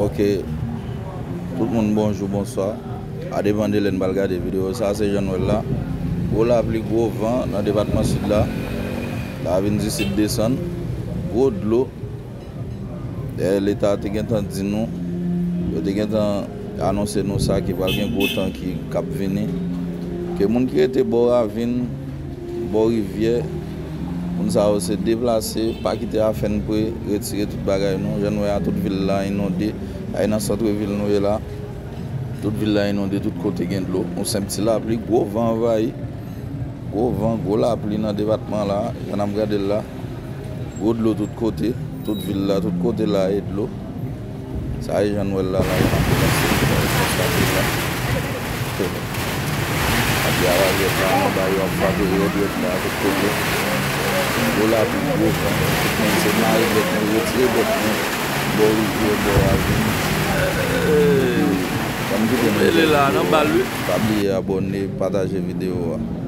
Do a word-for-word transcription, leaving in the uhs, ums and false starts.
Ok. Tout moun bonjou, bonswa. A depann de lè n pral gade videyo sa, se jan n wè l la. Gwo lapli, gwo van nan depatman Sid la. La vin di Sid desann. Gwo dlo. Dayè, Leta te gentan di nou, yo te gentan anonse nou sa, ki pral gen gwo tan ki, k ap vini. Ke moun ki rete bò ravin, bò rivyè, moun sa yo se deplase, pa kite afè n pre, retire tout bagay nou. Jan n wè a, tout vil la inonde. Ay nan sant vil nou ye la. Tout vil la inonde, tout kote gen dlo. Yon senp ti lapli, gwo van anvayi. Gwo van, gwo lapli nan depatman la, jan n ap gade l la. Gwo dlo tout kote, tout vil la, tout kote la e dlo. Sa e jan n wè l la, la, jan n ap konstate l la. Ap di a la, rèd la, anba yo ap frape rèd, rèd la, tout kote. Gwo lapli, gwo van, tout moun se mare bèt nou, retire bèt nou, bò rivyè, bò ravin. Sa m kite nou. Mele la, nan bal, wi. Pa bliye abòne, pataje videyo a.